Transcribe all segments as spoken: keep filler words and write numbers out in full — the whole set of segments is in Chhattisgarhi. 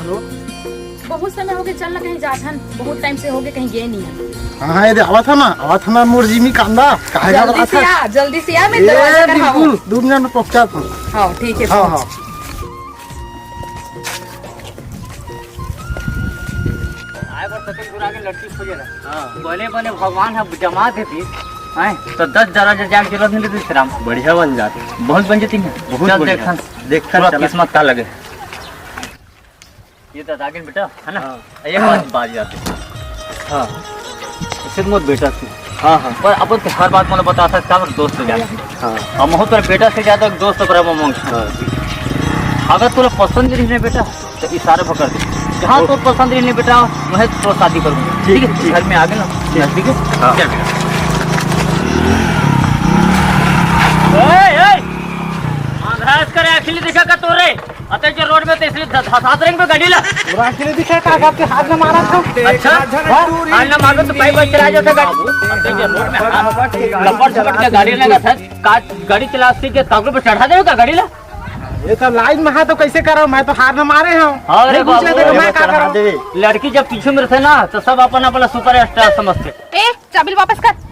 बहुत समय हो गए, चल ना कहीं जात हन, बहुत टाइम से हो गए, कहीं गए नहीं है। हाँ, हाँ, ये दे, आवत है ना, आवत है ना, मोर जिमी कांदा, काहे जल्दी घबरात से है? आ, जल्दी से आ, मैं ए, दरवाजा कर बिल्कुल, दू मिनट में पहुँचा था। हाँ, ठीक है, हाँ, पहुँच। हाँ। आए बार सचिन पूरा के लड़की खोजे रहा। हाँ। बने, बने भगवान ह जमा देती, हैं, तो दस दरवाजा जाके जरूरत नहीं देती राम। बढ़िया बन जाती। बहुत बन जाती है। बहुत चल बढ़िया। देखन, देखन पूरा चला। किस्मत का लगे। ये तो दागिन बेटा, है ना? हाँ। एक बात, बात याद है। हाँ। इसे मत बेटा तू। हाँ, हाँ। पर अपन तो हर बात मतलब बता सकता है, दोस्त हो जाए। हाँ। हम हो तोर बेटा से ज्यादा दोस्त पर हम मांग। हाँ। अगर तोला पसंद नहीं है बेटा, तो इशारे पर कर दे। जहाँ ओ। तो पसंद नहीं है बेटा, वहीं तो शादी करूँगा। ठीक, ठीक है? ठीक। घर में आगे ना, ठीक। नजदीक है। हाँ। चल बेटा। ए, ए! आंधरास करे, आखिर दिखा का तोरे। अते जो रोड में तेसरी ध-, धसात रेंग पे गाड़ी ला। पूरा अकेले दिखे का, आपके हाथ में मारा था। अच्छा? हाँ? हाथ में मारो तो पाइप वाइप चला जाता गाड़ी। अते जो रोड में हाथ लपड़ झपड़ के गाड़ी लगा था, का-, गाड़ी चला सीख के काकड़ पे चढ़ा देवे का गाड़ी ला? ये तो लाइन में है तो कैसे करो, मैं तो हाथ में मारे हूँ। हाँ, अरे नहीं पूछे बाबू, थे तो मैं क्या चढ़ा करूँ? देवे। लड़की जब पीछे में रहते ना तो सब अपन अपना सुपर स्टार समझते। ए, चाबी वापस कर।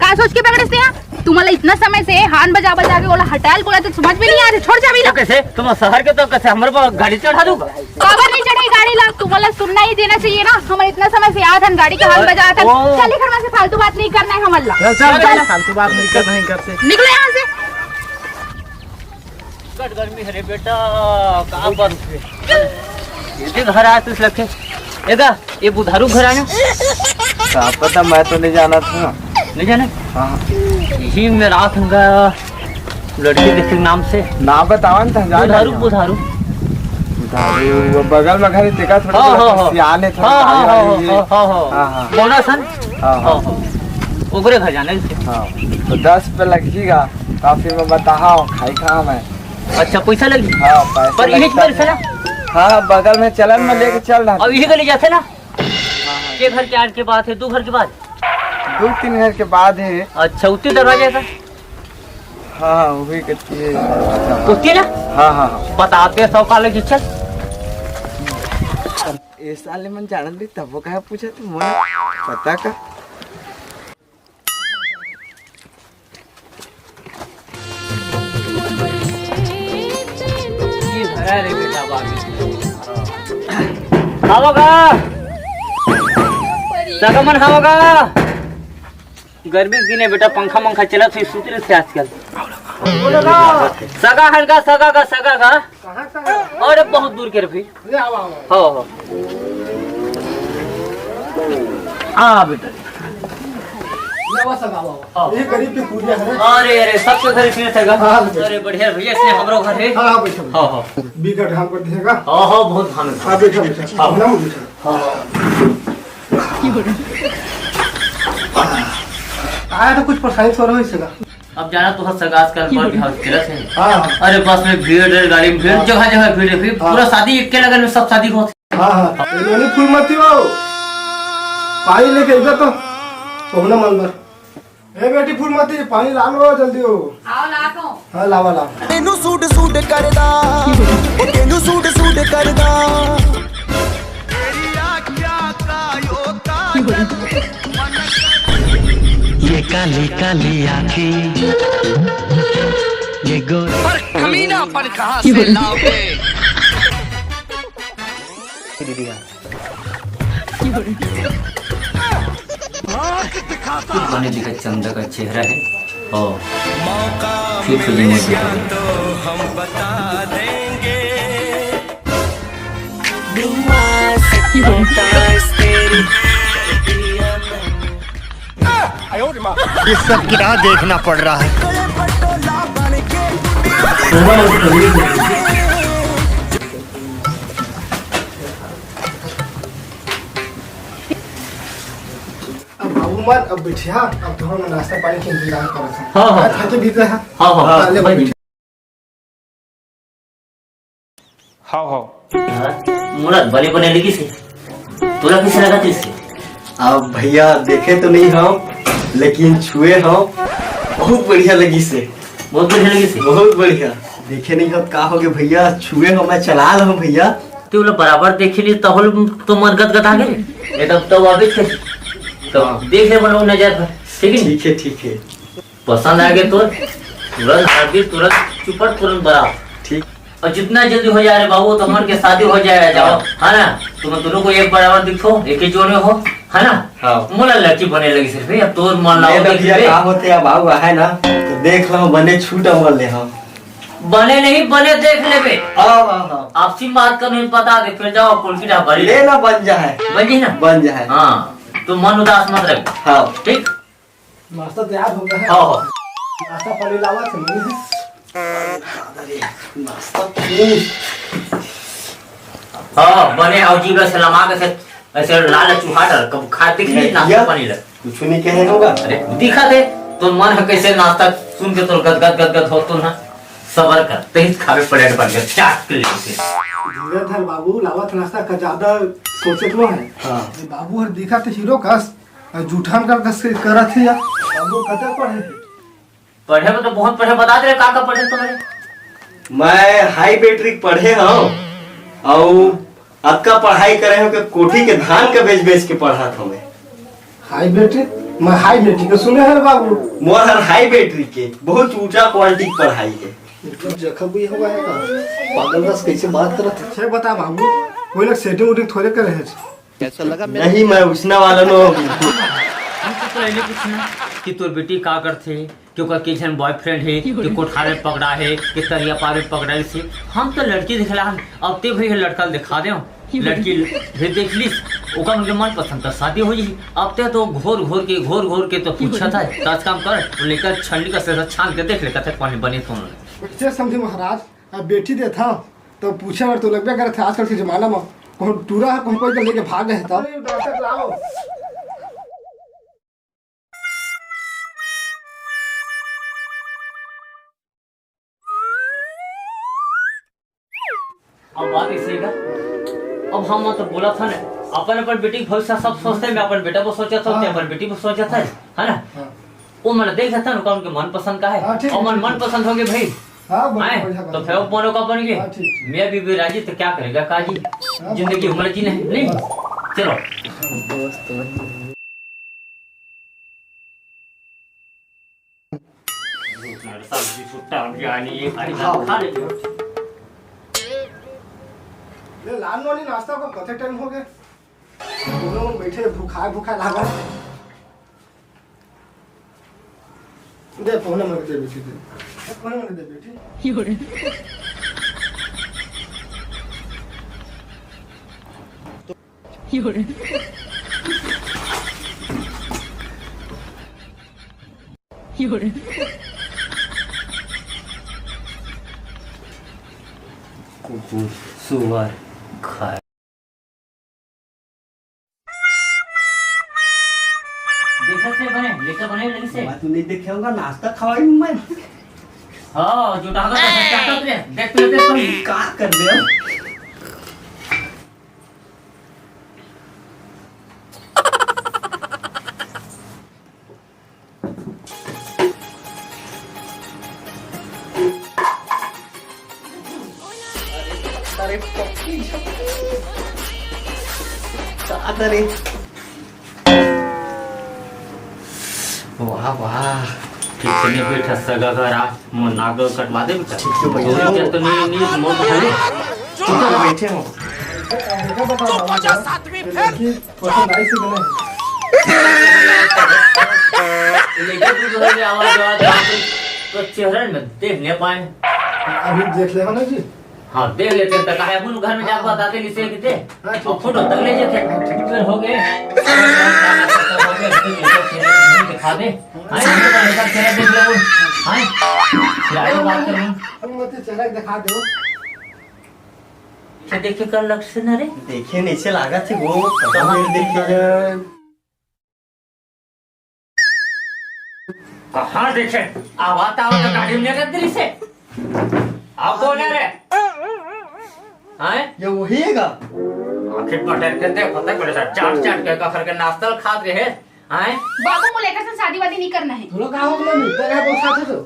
का सोच के पकड़े से यहाँ? तुम्हाला इतना समय से हान बजा बजा के ओला हटायल बोला तो समझ में नहीं आ रहा। छोड़ चाबी तो ला। कैसे? तुम शहर के तो कैसे हमारे पर गाड़ी चढ़ा दूंगा? काबर नहीं चढ़े गाड़ी ला? तुम्हाला सुनना ही देना चाहिए ना। हमारे इतना समय से याद है गाड़ी के हान बजा था। ओ। चल घर में से फालतू बात नहीं करना है हमारे ला। चल, चल, चल, चल। फालतू बात नहीं करना है घर से। निकलो यहाँ से। कट गर्मी है रे बेटा, का बात है? ये घर आया तू लखे। एदा, ये बुधारू घर आया। का पता, मैं तो नहीं जाना था। नहीं जाने? हाँ। यही मेरा आथंगा लड़की के नाम से। ना बतावन था, जान बुधारू, जाना। बुधारू। बुधारू, वो बगल में घर है, देखा थोड़ा हाँ, सा हाँ, हाँ। सियाने थोड़ा हाँ, हाँ, भारी हाँ, वाली। हाँ, हाँ, हाँ। हाँ, हाँ। बोला सन? हाँ, हाँ। हाँ, हाँ। ओकरे घर जाना है इसे। हाँ। तो दस पे लगेगा, काफी में बताहा, खाई कहाँ मैं। अच्छा, पैसा लगी? हाँ, पैसा पर यही लगता घर है। से ना? हाँ, बगल में चलन में लेके चल रहा अब था। यही गली जाते ना? हाँ, हाँ। के घर के आड़ के बात है, दो घर के बाद? दो तीन घर के बाद है। अच्छा, उत्ती दरवाजा का? हाँ, हाँ, वही करती है। उत्ती ना? हाँ, हाँ, हाँ। बताते सौ का लगी, चल। ए साले मन जानत नहीं, तब वो कहे पूछा तू, मोला पता का? ये भरा रे बेटा बाबू। हवा गा। सगा मन हवा गा। गर्मी के दिन है बेटा, पंखा मंखा चलत हे, सुत रहे थे आजकल। सगा हन का, सगा का, सगा का। कहाँ से आया? अरे बहुत दूर के रहे। ले आओ, आओ। हो, हो। आ बेटा। ले आओ, सब आओ, आओ। हाँ। ये गरीब की पूजा है। अरे, अरे, सबके घर इसमें थे का? हाँ, हाँ, बैठो। अरे, बढ़िया भैया, इसने हमरो घर है। हाँ, हाँ, बैठो, बैठो। हाँ, हाँ। बीघा धान पर देगा। हाँ, हाँ, बहुत धान है। हाँ, बैठो, बैठो। हाँ। ना, बैठो। हाँ, हाँ। आया तो कुछ परेशानी तो रहो इससे का। अब जाना तो हर सगा आजकल बर बिहाव चलत है। हाँ, हाँ। अरे बस में भीड़, रेलगाड़ी में भीड़, हाँ। जगह जगह भीड़ है, फिर हाँ। पूरा शादी एक के लगन में सब शादी होत। हाँ, हाँ। ए, नोनी फूलमती हो, पानी लेके इधर तो, पहुना मन बर। ए बेटी फूलमती, पानी ला लो जल्दी हो। आओ, ला दो। हाँ, लावा, लावा। तेनू सूट सूट करदा, तेनू सूट सूट करदा। ये काली काली आँखें, ये गोरे पर कमीनापन कहाँ से लाओगे? बने दिखा चंदा का चेहरा है। ओ, फिर फिल्म में देखा। ये सब क्या देखना पड़ रहा है? अब बाबू मन, अब बैठिया, अब तो हम नाश्ता पानी के इंतजाम करत हन। हाँ, हाँ। आज खाके भीतर है। हाँ, हाँ। हाँ, ले भाई, बैठ। बैठ। हाँ, हाँ। मोला बने बने लगिस हे। तोला कैसे लगा इसके? अब भैया देखे तो नहीं हव, लेकिन छुए हव, बहुत बढ़िया लगिस हे। बहुत बढ़िया लगिस हे? बहुत बढ़िया। देखे नहीं हव का हो गए भैया, छुए हव, मैं चला लहूँ भैया। तू ला बराबर देखी नहीं, तब तो मन गदगदा गे। एकदम तब अभी थे। तो हाँ। देख ले, बनाओ नजर भर। ठीक है? ठीक है, ठीक है। पसंद आ गए तो तुरंत हल्दी, तुरंत चुपड़, तुरंत बराबर। ठीक। और जितना जल्दी हो जाए रे बाबू, तो मन के शादी हो जाए, जाओ, है ना? तुम दोनों को एक बराबर दिखो, एक ही जोड़ में हो, है ना? हाँ। मोला लड़की बने लगी सिर्फ, अब तोर मन लाओ, नहीं तो देख भैया, लेबे। का होते अब बाबू है ना, तो देख लो, बने छूट मन ले हम। बने नहीं, बने देख लेबे। हाँ, हाँ, हाँ। आपसी बात करने में बता दे, फिर जाओ, कोलकी ढाबा ले। ले ना, बन जाए। बन जाए ना? बन जाए। हाँ, तो मन उदास मत रख। हाँ। ठीक? नाश्ता तैयार हो गया है। हाँ, हाँ। नाश्ता पानी लावा थे, नहीं? नाश्ता पानी। हाँ, बने आओ जी, बस लमा के से, ऐसे लाल चूहा डर, कब खाते कि नहीं, नहीं नाश्ता भैया, पानी ला। कुछ नहीं कहे होगा। अरे, दिखा दे, तो मन है कैसे नाश्ता सुन के तो गद गद गद गद हो तो ना, सबर कर, तेज खावे प्लेट बन गया, चाट के लेके। धीरे धर बाबू, लावत नाश्ता का ज्यादा सोचे तो है। हाँ। ये बाबू हर दिखा थे हीरो कस, और जूठान कर कस के करत है यार। बाबू कते पढ़े? पढ़े में तो बहुत पढ़े, बता दे रे, का का पढ़े तुम्हारे? मैं हाई मैट्रिक पढ़े हूँ, और अतका पढ़ाई करे हूँ कि कोठी के धान के बेच बेच के पढ़त हूँ मैं। High matric? मैं हाई मैट्रिक के सुने हर बाबू। मोर हर हाई मैट्रिक के बहुत ऊंचा क्वालिटी की पढ़ाई है। मतलब जखा भी होगा है का? पागल रस कैसे बात करत है? छे बता बाबू, कोई लोग सेटिंग उटिंग थोड़े करे है। कैसा लगा मेरा? नहीं, मैं उसने वाला नो। हम तो पहले पूछना कि तोर बेटी का करथे, कि ओकर के झन बॉयफ्रेंड हे, कि कोठार में पकड़ा हे, कि तरिया पार में पकड़ा हे। हम तो लड़की दिखला हन, अब ते भई हे लड़का ल दिखा देव। लड़की भी देख लिस, ओकर उनके मनपसंद का शादी हो जाही। अब ते तो घोर घोर के, घोर घोर के तो पूछत है, तो आज काम कर, तो लेकर छलनी का से छान के देख ले, कथे पानी बने तो। ऐसे समझे महाराज, अब बेटी देथा, तो पूछे बर तो लगबे करत है, आजकल के जमाना में कहूँ टूरा है, कहूँ कोई के लेके भाग गए तब। अरे, डॉक्टर लाओ। अब बात ऐसे है का? अब हम तो बोला था ना, अपन अपन बेटी के भविष्य सब सोचते, मैं अपन बेटा को सोचा था, हाँ। ते अपन बेटी को सोचा था, है ना? हाँ। वो मन देख सकता ना, उनके मनपसंद का है। हाँ, ठीक और है, मन ठीक है। मनपसंद हो गए भाई। हाँ, बढ़िया, आए, बढ़िया, तो बढ़िया। फिर वो मोनो का बन गए। हाँ, ठीक, ठीक। मैं भी, भी राजी, तो क्या करेगा काजी? हाँ, जिंदगी बढ़िया। उम्र जी नहीं, नहीं? बस। चलो। सब्जी सुट्टा, अभी आनी ये खाली हाँ। खा लेते हो। ले, लान वाली नाश्ता को कथे टाइम हो गए? दोनों बैठे भूखा, भूखा लागा। दे, पहुना मन के दे बेटी, दे। दे, पहुना मन के दे बेटी। कुकुर, सुअर, खाए। देखत से बने, लेकर बने लगी से। मैं तो नहीं देखे होगा, नाश्ता खवाई मैं। हाँ, जो डालता था, क्या करते हैं? देख, देख, देख, देख। का कर दे? अरे पप्पी, का करे? वाह, वाह। कितने बैठा सगा का रात, मोर नाक कटवा दे बेटा। ठीक है भैया। चोरी के तो नहीं, नहीं, मोर तो चुप कर बैठे हो। बेटा, बेटा, बताओ, बाबू, पसंद आई सी कि नहीं? लेकिन तू जो है आवाज, आवाज, आवाज, तो चेहरे में देख नहीं पाए। अभी देख ले ना जी। हाँ, देख लेते हैं, तो काहे अपन घर में जाके बताते नहीं से किते? हाँ, ठीक। और फोटो तक ले जाते हैं। हाँ, ठीक। फिर हो गए। हो गए, फिर एक बार चेहरा दिखा दे। हाँ, एक बार चेहरा देख ले वो। हाँ, फिर आगे बात करेंगे। तुम मत चेहरा दिखा दो। अच्छा, देखे कर लग से ना रे। देखे नहीं से लागत है वो, पता नहीं देखे। कहाँ देखे? आवाज तो आवाज गाड़ी में रख दिली से। आप कौन है रे? हैं? ये वही है का? आखिर पटक के देख, पता पड़े सा, चाट चाट के कखर के नाश्ता खात रहे। हैं? बाबू, मोला एकर से शादी वादी नहीं करना है। तू लोग कहाँ हो, बोलो नहीं, तेरे है बहुत साथ है तो।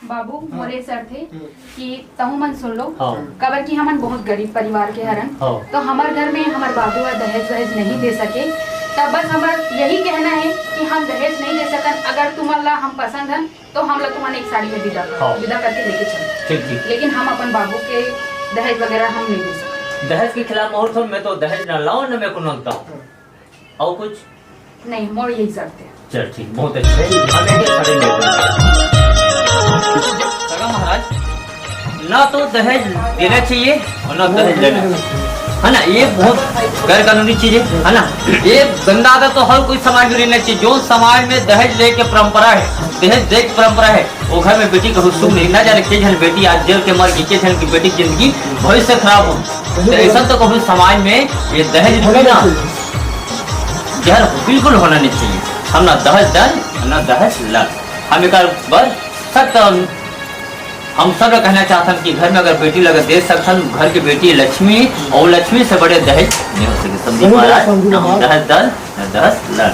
बाबू, हाँ। मोर ये शर्त हे हम्म। कि तहु मन सुन लो, हाँ। काबर कि हमन बहुत गरीब परिवार के हरन, हाँ। तो हमर घर में हमर बाबू ह दहेज वहेज नहीं दे सके, त बस हमर यही कहना है कि हम दहेज नहीं दे सकन। अगर तुमन ला हम पसंद हन, तो हमला तुमन एक साड़ी में विदा कर, हाँ। विदा करके लेके चलो। ठीक, ठीक। लेकिन हम अपन बाबू के दहेज वगैरह हम नहीं दे सकते। दहेज के खिलाफ बहुत हूँ, मैं तो दहेज ना लाऊं, ना मैं को नंगता हूँ। और कुछ? नहीं, मोर यही शर्त है। चल ठीक, बहुत अच्छा है। हम एक एक साड़ी लेते हैं। सगा महाराज, ना तो दहेज देना चाहिए और ना दहेज लेना चाहिए, है ना? ये बहुत गैर कानूनी चीज है, है ना? ये गंदा आदत तो हर कोई समाज में रहना चाहिए। जो समाज में दहेज लेके परंपरा है, दहेज दे के परंपरा है, वो घर में बेटी का सुख नहीं। ना जाने के झन बेटी आज जल के मर गई, के झन की बेटी की जिंदगी, भविष्य खराब हो। तो ऐसा तो कभी समाज में ये दहेज भी ना, जहर बिल्कुल होना नहीं चाहिए। हम ना दहेज दन, ना दहेज लन। हम एक बार सख्त, हम सब लोग कहना चाहते हैं कि घर में अगर बेटी लगा दे सकते हैं, घर की बेटी लक्ष्मी, और लक्ष्मी से बड़े दहेज नहीं हो सके। संदीप महाराज, ना हम दहेज दन, ना दहेज लन।